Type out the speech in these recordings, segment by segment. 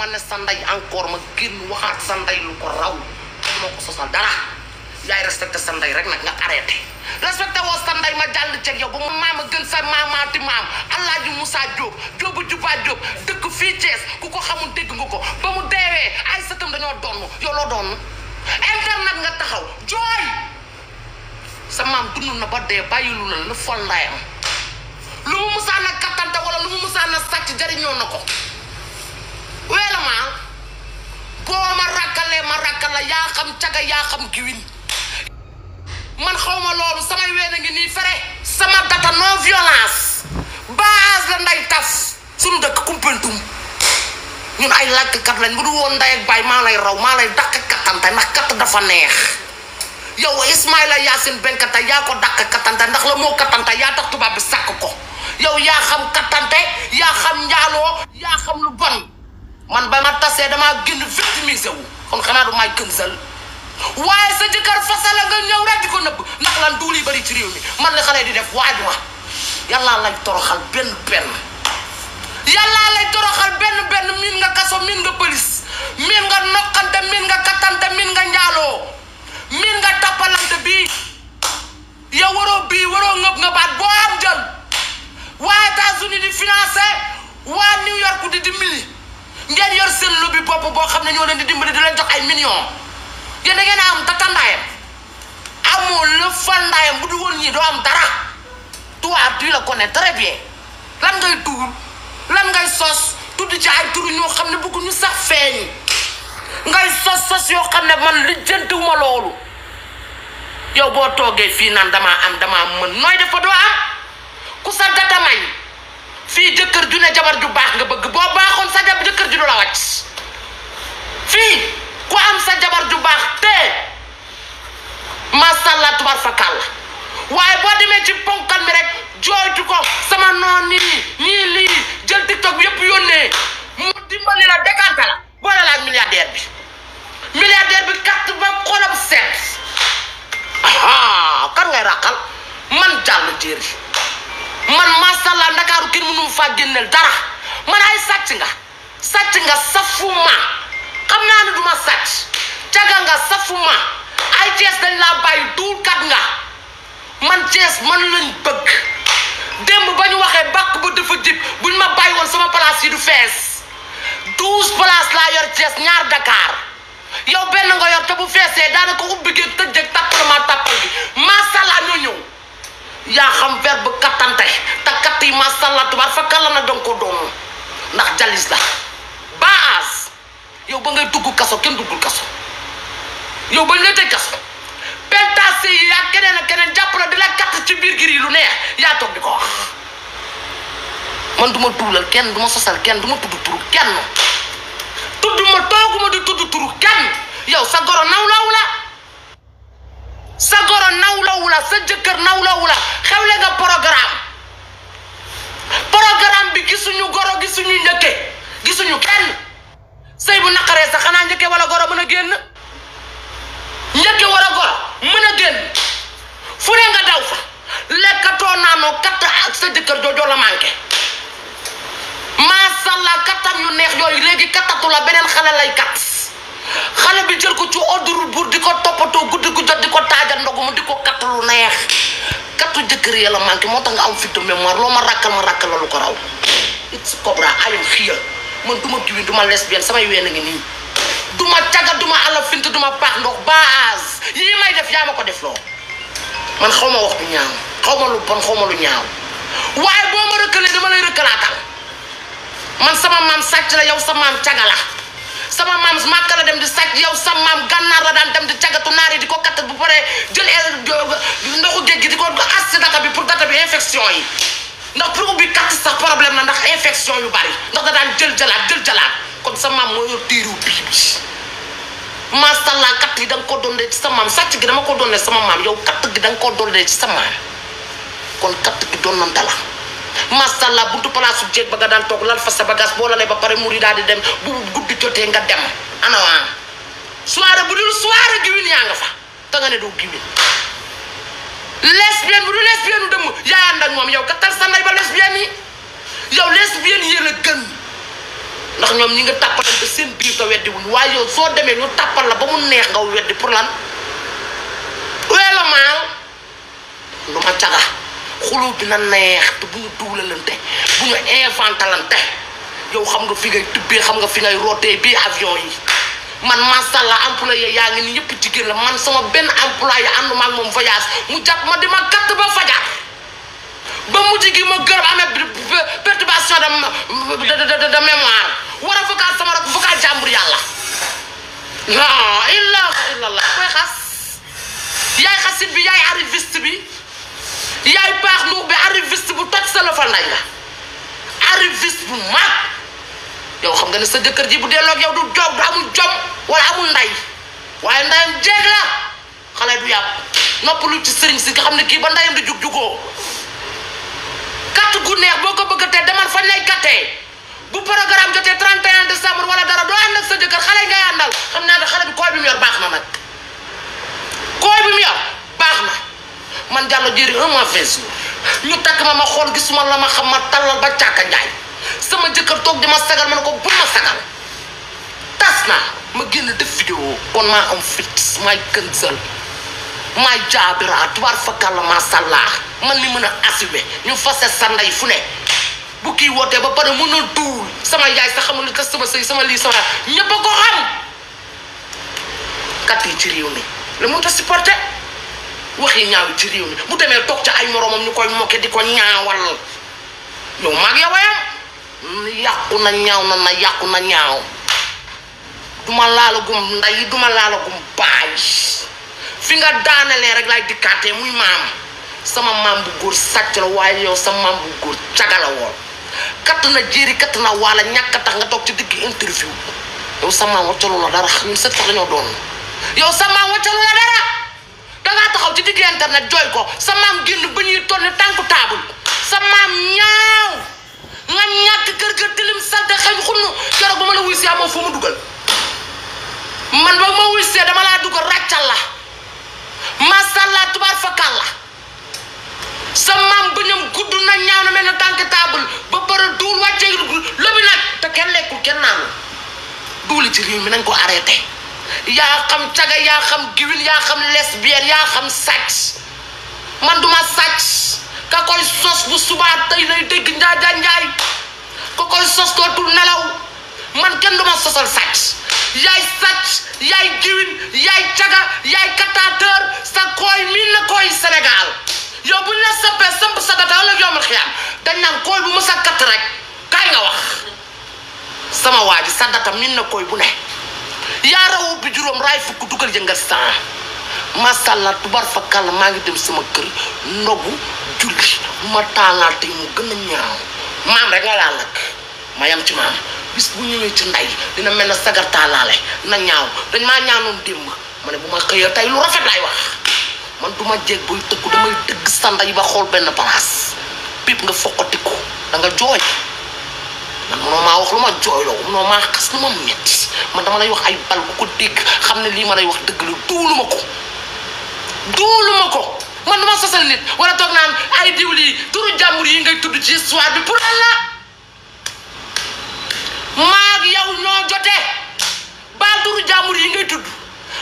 ma ne sa ndey encore ma génn waxaat sa ndey lu ko raw moo ko sosal dara yaay respecté sa ndey rek nag nga arrêté respecté woo sa ndey ma jàll ceeg yow ba mu maama gën sa maamaati maam Alaaji Moussa Diop Diop Juba Diop dëkk fii Thiès ku ko xamul dégg nga ko ba mu deewee ay sëtam dañoo donn yow loo donn internet nga taxaw jooy sa maam dund na ba dee bàyyilu la lu fol ndayam lu mu musaan a kattante wala lu mu musaan a sàcc jariñoo na ko weela maa boo ma rakkala yaa xam caga yaa xam giwin man xaw ma loolu samay ween a ngi nii fere sama data non violence base la nday taf suñu dëkk Koumpentoum ñun ay làkkat lañ bu du woon nday ak baay maa lay raw maa lay dàq kattante ndax katt dafa neex yow Ismaïla Yacine Benkata yaa ko dàq kattante ndax la moo kattante yaa tax tubaab bi sàkk ko yow yaa xam kattante yaa xam njaaloo yaa xam lu bon man ba ma tasee damaa génn victimisé wu kon xanaa du may kënsal waaye sa jëkkër fasala nga ñëw rek di ko nëbb ndax lan duul yi bari ci réew mi man la xale di def waaju ma yàllaa lay toroxal benn yàllaa lay toroxal benn miin nga kaso miin nga pëlis miin nga nokkante miin nga kattante miin nga njaaloo miin nga tappalante bii yow waroo ngëb nga baat boo am jël waa États-Unis di financé waa New York di dimbali ngeen yor seen lobby bopp boo xam ne ñoo leen di dimbali di leen jox ay millions yéen da ngeen a am data ndaayam amoo le fan ndaayam bu du woon ñii doo am dara toi tu le connais très bien lan ngay tuur lan ngay sos tudd ci ay turu ñoo xam ne bëgguñu sax feeñ ngay sos yoo xam ne man lijjantiwuma loolu yow boo toogee fii naan damaa mën nooy def fa doo am ku sa data may fii jëkkër ju ne jabar ju baax nga bëgg boo baaxoon sa jëkkër ju du la wàcc fii ku am sa jabar ju baax te masàllaa tubar fakal waaye boo demee ci ponkal mi rek jooytu ko sama noon nii lii jël TikTok bi yëpp yónnee mu dimbali la dékante la boole la ak milliardaire bi kat ba xolam seet kan ngay ràqal man jàll jéeri man masàllaa Ndakaaru kenn mënu faa génneel dara man ay sàcc nga safuma xam naa ne duma sàcc caga nga safuma ay Thiès dañ laa bàyyi duulkat nga man Thiès man lañ bëgg démb ba ñu waxee bàkk ba dafa jib buñ ma bàyyi woon sama place yi du fees 12 place laa yor Thiès ñaar Dakar yow benn nga yor te bu feesee daanaka ubbi gi tëjëg tàppal gi masàllaa ñoo ñëw yaa xam verbe kattante te katt yi masàllaa tubaar fa kala na danga ko doon ndax jalis la baas yow ba ngay dugg kaso kenn duggul kaso yow bañ lay tëj kaso pentacé yi yaa keneen ak keneen jàpp la di la katt ci biir gir yi lu neex yaa toog di ko wax man du ma tuulal kenn du ma sosal kenn du ma tudd turu kenn tooguma di tudd turu kenn yow sa goro nawlawu la sa jëkkër nawlawu la xewle nga programme bi gisuñu goro gisuñu njëkke gisuñu kenn sëy bu naqaree sax xanaa njëkke wala goro mën a génn njëkke wala goro mën a génn fu ne nga daw fa lekkatoo naanoo katt ak sa jëkkër joojoo la manqué masàllaa kattam yu neex yooyu léegi kattatu la beneen xale lay kat xale bi jël ko ci ordre buur di ko toppatoo guddi gu jot di ko taajal ndogu mu di ko katt lu neex kattu jëkkër yi la manqué moo tax nga am fit de mémoire loo ma rakkal la lu ko raw it's Cobra ayam xiyal man duma giwin duma lesbienne samay ween a ngi nii duma caga duma ala fint duma paax ndox base yii may def yaa ma ko def loo man xaw ma wax du ñaaw xaw ma lu bon xaw ma lu ñaaw waaye boo ma rëkkalee dama lay rëkkalaatal man sama maam sàcc la yow sa maam caga la sama maam Màkka la dem di sàcc yow sa maam gànnaar la daan dem di cagatu naar yi di ko kattat bu paree jël ndoxu géej gi di ko as si data bi pour data bi infection yi ndax pour ubbi katt sax problème la ndax infection yu bari ndax da daan jël jalaat kon sa maam moo yor tiiru bii bi masàllaa katt yi da nga ko doonee ci sa maam sàcc gi dama ko doonee sama maam yow katt gi da nga ko doonee ci sa maam kon katt gi doon na dala masàllaa buntu palaasu jéeg ba nga daan toog lal fa sa bagage boo lalee ba pare muri daal di dem bu guddi jotee nga dem anawaan soirée bu dul soirée giwin yaa nga fa te nga ne doo giwin lesbienne bu dul lesbienne dëmm yaa ànd ak moom yow kattal sa ndey ba lesbienne yi yow lesbienne yéen a gën ndax ñoom ñi nga tàppalante seen biir te weddi wuñ waaye yow soo demee ñu tàppal la ba mu neex nga weddi pour lan weela maal lu ma caga xuloo bi na neex te bu ñu duulalante bu ñu inventalante yow xam nga fi ngay tibbee xam nga fi ngay rootee bii avion yi man masalla employé yaa ngi ni ñëpp jigéen la man sama benn employé ànduma ak moom voyage mu jàpp ma di ma katt ba fajar ba mujj gi ma gërëm amee perturbation de mémoire war a vocal sama rak vocal jàmbur yàlla la ilaha illallah koy xas yaay xasit bi yaay arriviste bi yaay baax nuux bi arriviste bu toj sa la fa nday nga arriviste bu mag yow xam nga ne sa jëkkër ji bu delloo ak yow du jom du amul jom wala amul nday waaye ndayam jeeg la xale du yàpp noppalu ci sëriñ si nga xam ne kii ba ndayam di jug-jugoo katt gu neex boo ko bëgg te demal fañ lay kattee bu programme jotee 31 décembre wala dara doo ànd ak sa jëkkër xale ngay àndal xam naa ne xale bi kooy bi mu yor baax na nag kooy bi mu yor baax na man Diallo Diéry 1 mois 20 jours ñu takk ma xool gisuma la ma xam ma tallal ba càkka njaay sama jëkkër toog di ma sagal ma ne ko bu ma sagal tas naa ma génn def vidéo kon maa am fit maay kënsal maay jaabira tubaar fakal la masàllaa man ni mën a assumer ñu fase sa ndey fu ne bu kii wootee ba pare mën a duul sama yaay sax xamul li tas sama sëy sama lii sama ñëpp a ko xam kat yi ci réew mi la mënut a supporter wax yi ñaaw ci réew mi bu demee toog ca ay moromam ñu koy mokke di ko ñaawal yow maag yow ayam yàqu na ñaaw na yàqu na ñaaw duma laalagum nday duma laalagum baay fi nga daanelee rek laay dikkaatee muy maam sama maam bu góor sàcc la waaye yow sa maam bu góor caga la woon katt na jéeri katt na waala ñàkk a tax nga toog ci digg interview yow sa maam waccalu la dara ñun sët sax dañoo doon yow sa maam waccalu la dara dangaa taxaw ci digg internet jooy ko sa maam génn ba ñuy toll tànku taabul sa maam ñaaw nga ñàkk kër kër tilim salte xëy xunnu keroog ba ma la wuy si amoo fu mu dugal man ba ma wuy see dama laa dugal ràccal la masàllaa tubaar fakal la sa maam bëñam gudd na ñaaw na mel na tànk taabul ba pare duul wàccee lobi nag te kenn lekkul kenn naanu duuli ci réew mi nañ ko arrêté yaa xam caga yaa xam giwin yaa xam lesbienne yaa xam sàcc man duma sàcc ka koy sos bu subaa tey lay dégg njaaja njaay ka koy sos dootul nelaw man kenn duma sosal sàcc yaay giwin yaay caga yaay katateur sa kooy miin na kooy Sénégal yow buñ la sappee samp sa data wala yoomul xiyaam dañ naan kooy bu mës a katt rek kaay nga wax sama waa ji sa data miin na kooy bu ne yaa rawu bi juróom raay fukk dugal yëngal san masàllaa tubar fa kàlla maa ngi dem sama kër ndogu julli bu ma taalaatee mu gën a ñaaw maam rek nga laal nag ma yam ci maam bis bu ñëwee ci nday dina mel na sagar taalaale na ñaaw dañ maa ñaanoon démb ma ne bu ma xëyee tey lu rafet laay wax man du ma jéeg buy tëggu damay dëgg sa nday ba xool benn place pip nga foqatiku da nga jooy man mënoo maa wax lu ma jooyloo mënoo maa xas lu ma metti man dama lay wax ay bal bu ko dégg xam ne lii ma lay wax dëgg la duuluma ko man dama sosal nit wala toog naan ay diw lii turu jàmbur yi ngay tudd ci histoire bi pour Allah maag yow ñoo jote baal turu jàmbur yi ngay tudd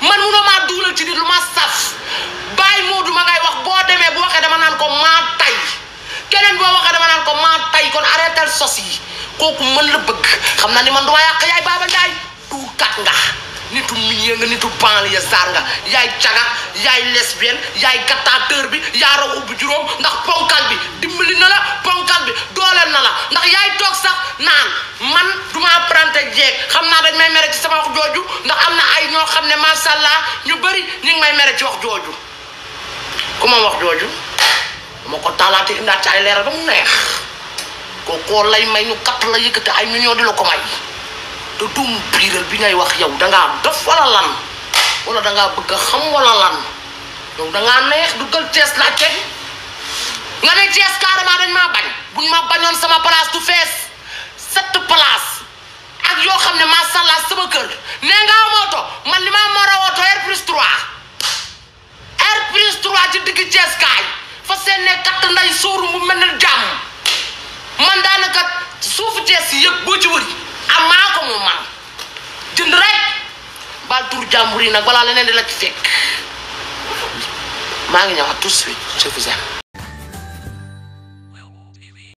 man mënoo maa duulal ci nit lu ma saf bàyyi Moodu ma ngay wax boo demee bu waxee dama naan ko maa tay keneen boo waxee dama naan ko maa tay kon arrêtel sos yi kooku mën la bëgg xam naa ni man duma yàq yaay Baba Njaay tuukat nga nitu milieu nga nitu banlieue sar nga yaay caga yaay lesbienne yaay katateur bi yaa raw ubbi juróom ndax ponkal bi dimbali na la ponkal bi dooleel na la ndax yaay toog sax naan man duma apprenti jeeg xam naa dañ may mere ci sama wax jooju ndax am na ay ñoo xam ne masàllaa ñu bëri ñu ngi may mere ci wax jooju ku ma wax jooju ma ko taalaate indaat ci ay leeral ba mu neex koo lay may ñu katt la yëkkati ay millions di la ko may te duum biiral bi ngay wax yow dangaa dof wala lan wala dangaa bëgg a xam wala lan yow dangaa neex duggal Thiès laajte nga ne Thiès carrément dañ maa bañ buñ ma bañoon sama place du fees 7 place ak yoo xam ne masàllaa sama kër nee nga moto man li ma moo rawooto R+3 ci digg Thiès kaay fa seen ne katt nday sóoru mu mel ne jàmm man daanaka suufu Thiès yi yëpp boo ci wëri am maa ko moom man baal tur jàmbur yi nag balaa leneen di la ci fekk maa ngi ñëwaat tout de suite je vous aime.